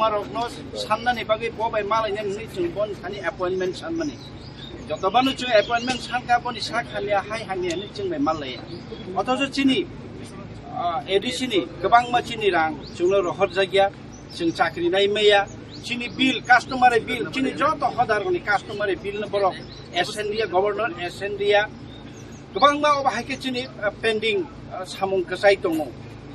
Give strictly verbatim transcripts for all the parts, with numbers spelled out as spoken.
Marokno sannani bagwi bo bai malainani hinwi chwng boni thani appointment sanmani. Jotobano chwng appointment sankha boni sak hamya hai hamya hinwi chwng bai mallaiya. Othocho chini, ah, A D C ni kwbangma chini rang chwngno rohorjakya, chwng chakri nai maya, chini bill, customary bill, chini joto hodarokni customary bill no borok S N D A, governor S N D A, kwbangma obo hai khe chini, ah, pending, ah, samung kwchai tongo.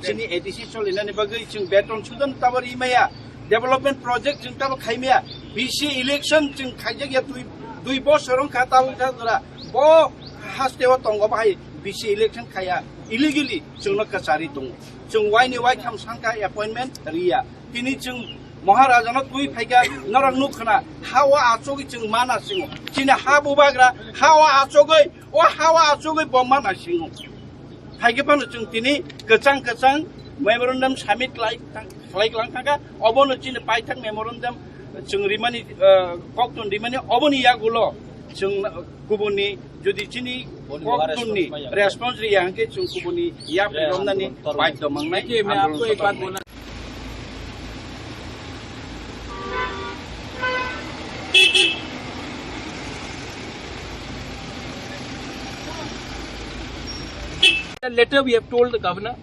Chini A D C cholinani bagwi chwng beton sudan tabari maya, development project chwng tabo khai maya, B C election chwng khaijak ya dui, dui bosor wng kha tabuk jora. Bo haste o tongo bahai B C election khaya, illegally chwngno kwchari tongo. Chwng waini waitham sankha appointment riya. Tini chwng Maharaja no twi phaikha, norok nuk khna, ha o achugwi chwng mana singo. Chini ha bubagra, ha o achugwi, o ha o achugwi bo mana singo. Phaikhe phano chwng tini kwchang kwchang memorandum submit khlai, khlai lang thangkha, obono chini paithak memorandum chwng rimani, eh, koktun rimani, oboni yagulo chwng kubuni jodi chini koktun ni response riya hwnkhe chwng kubuni yak romnani baidhyo mangnai. देखिए, मैं आपको एक बात बोलना A letter we have told the governor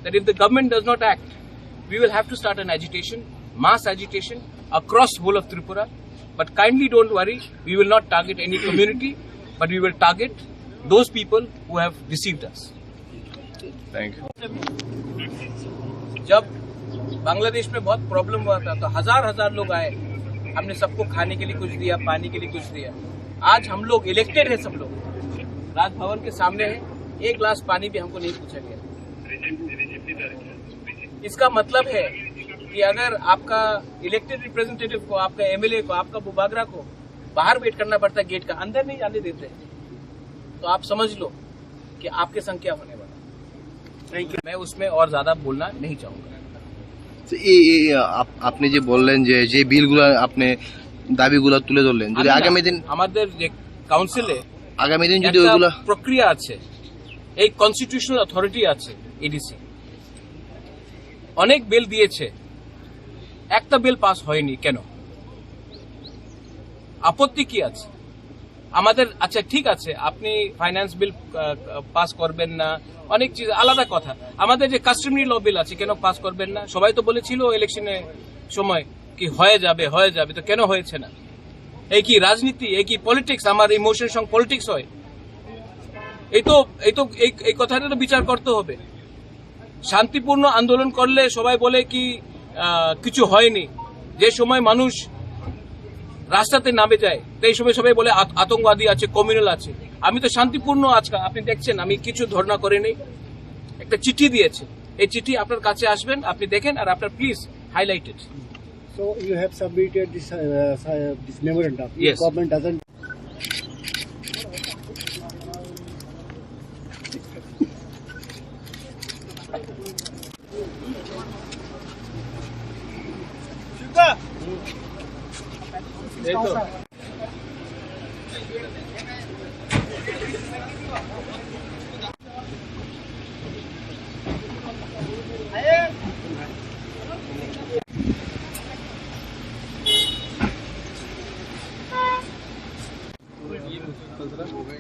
that if the government does not act, we will have to start an agitation, mass agitation across whole of Tripura. But kindly don't worry, we will not target any community, but we will target those people who have deceived us. Thank you. जब बांग्लादेश में बहुत प्रॉब्लम हुआ था तो हजार हजार लोग आए, हमने सबको खाने के लिए कुछ दिया, पानी के लिए कुछ दिया। आज हम लोग इलेक्टेड है, सब लोग राजभवन के सामने है, एक गिलास पानी भी हमको नहीं पूछा गया। इसका मतलब है कि अगर आपका इलेक्टेड रिप्रेजेंटेटिव को, आपका एमएलए को, आपका बुबागरा को बाहर वेट करना पड़ता है, गेट का अंदर नहीं जाने देते, तो आप समझ लो कि आपके संग क्या होने वाला है। Thank you. मैं उसमें और ज्यादा बोलना नहीं चाहूंगा। তো এই এই আপ- আপনি যে বললেন যে যে বিলগুলো আপনি দাবিগুলো তুলে ধরলেন, যদি আমি না, আগামী দিন আমাদের যে কাউন্সিলে আগামী দিন যদি একটা ওইগুলো প্রক্রিয়া আছে, এই কনস্টিটিউশনাল অথরিটি আছে এডিসি, অনেক বিল দিয়েছে, একটা বিল পাস হয়নি কেন? আপত্তি কি আছে আমাদের? আচ্ছা, ঠিক আছে, আপনি ফাইন্যান্স বিল পাস করবেন না, অনেক চিজ আলাদা কথা। আমাদের যে কাস্টমারি ল বিল আছে, কেন পাস করবেন না? সবাই তো বলেছিল ইলেকশনের সময় কি হয়ে যাবে, হয়ে যাবে, তো কেন হয়েছে না? এই কি রাজনীতি, এই কি পলিটিক্স? আমার ইমোশন সঙ্গে পলিটিক্স হয়? এই তো, এই তো, এই এই কথাটা তো বিচার করতে হবে। শান্তিপূর্ণ আন্দোলন করলে সবাই বলে কি আহ, কিছু হয়নি। যে সময় মানুষ রাস্তাতে নামে যায়, সেই সময় সবাই বলে আত- আতঙ্কবাদী আছে, কমিউনাল আছে। আমি তো শান্তিপূর্ণ, আজকে আপনি দেখছেন আমি কিছু ধর্ণা করে নেই, একটা চিঠি দিয়েছে। এই চিঠি আপনার কাছে আসবেন, আপনি দেখেন আর আপনার please highlighted. So you have submitted this, uh, this memorandum. If Yes. Government doesn't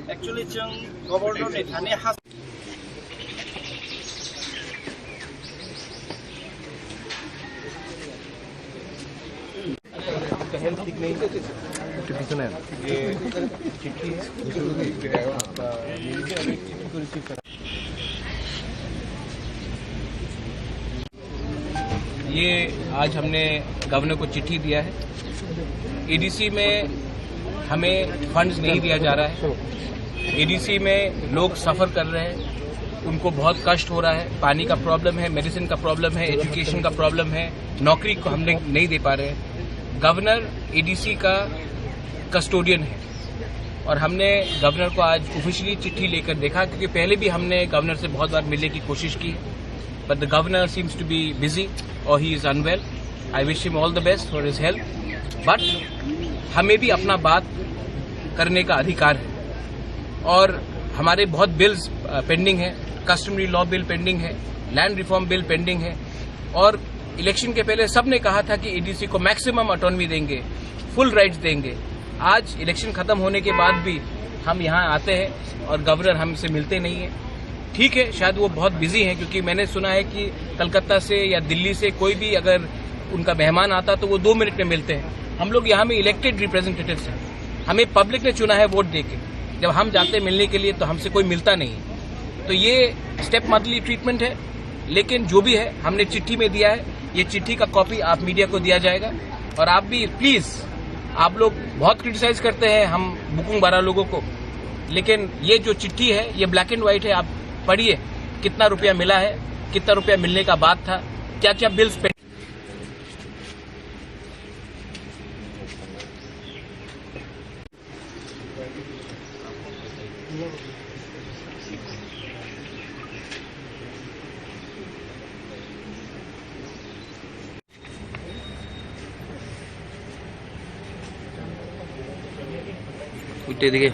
Actually, chwng governor ni thani ha ये आज हमने गवर्नर को चिट्ठी दिया है। एडीसी में हमें फंड्स नहीं दिया जा रहा है। एडीसी में लोग सफ़र कर रहे हैं, उनको बहुत कष्ट हो रहा है। पानी का प्रॉब्लम है, मेडिसिन का प्रॉब्लम है, एजुकेशन का प्रॉब्लम है, नौकरी को हमने नहीं दे पा रहे हैं। गवर्नर एडीसी का कस्टोडियन है और हमने गवर्नर को आज ऑफिशियली चिट्ठी लेकर देखा, क्योंकि पहले भी हमने गवर्नर से बहुत बार मिलने की कोशिश की, but the governor seems to be busy or he is unwell. I wish him all the best for his health, but हमें भी अपना बात करने का अधिकार है और हमारे बहुत बिल्स पेंडिंग है। कस्टमरी लॉ बिल पेंडिंग है, लैंड रिफॉर्म बिल पेंडिंग है और इलेक्शन के पहले सबने कहा था कि एडीसी को मैक्सिमम ऑटोनॉमी देंगे, फुल राइट्स देंगे। आज इलेक्शन खत्म होने के बाद भी हम यहाँ आते हैं और गवर्नर हमसे मिलते नहीं है। ठीक है, शायद वो बहुत बिजी हैं, क्योंकि मैंने सुना है कि कलकत्ता से या दिल्ली से कोई भी अगर उनका मेहमान आता तो वो दो मिनट में मिलते हैं। हम लोग यहाँ में इलेक्टेड रिप्रेजेंटेटिव्स हैं, हमें पब्लिक ने चुना है वोट देके। जब हम जाते हैं मिलने के लिए तो हमसे कोई मिलता नहीं। तो ये स्टेप मदरली ट्रीटमेंट है, लेकिन जो भी है हमने चिट्ठी में दिया है। ये चिट्ठी का कॉपी आप मीडिया को दिया जाएगा। और आप भी प्लीज, आप लोग बहुत क्रिटिसाइज करते हैं हम बुकुंग बारा लोगों को, लेकिन ये जो चिट्ठी है ये ब्लैक एंड व्हाइट है, आप पढ़िए कितना रुपया मिला है, कितना रुपया मिलने का बात था, क्या क्या बिल्स पे উল্টো দিকে।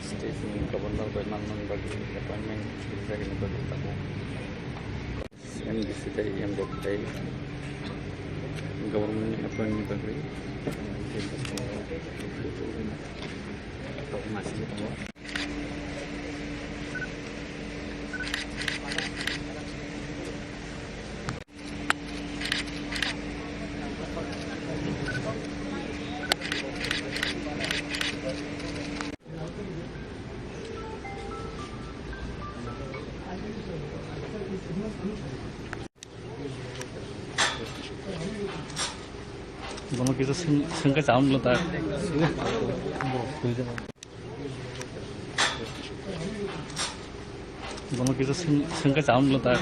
State ni governor bai manmani bagwi appointment rijak ni bagwi tabuk M D C tei M D C tei government ni appointment bagwi Bono kisa seng-, sengkha cham lo ta. Bono kisa seng-, sengkha cham lo ta.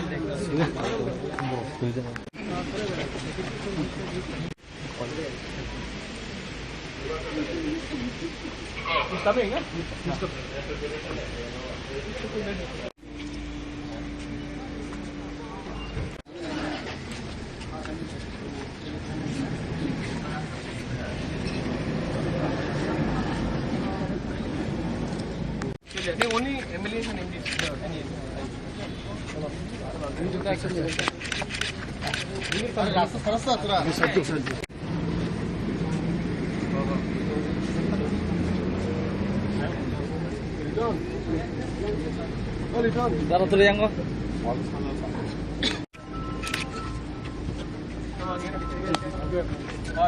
Dara tuli yang ko.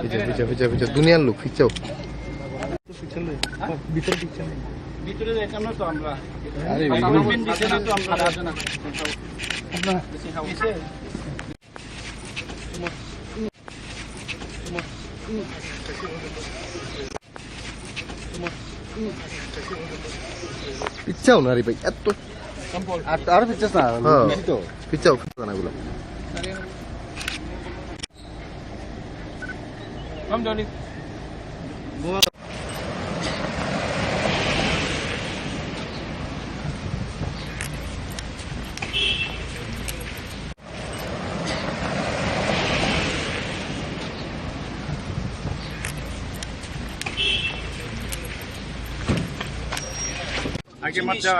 Pichao, pichao, pichao, pichao. Duniya lok, pichao. ভিতরে ভিতরে যাইতাম না তো আমরা। আরে, ভিতরে। ভিতরে তো আমরা যাবো না। Pichao na re bhai, eto. Ar, ar pichas na, ha. Pichao, pichao na gulo. Come, Johnny. Aige mat jao.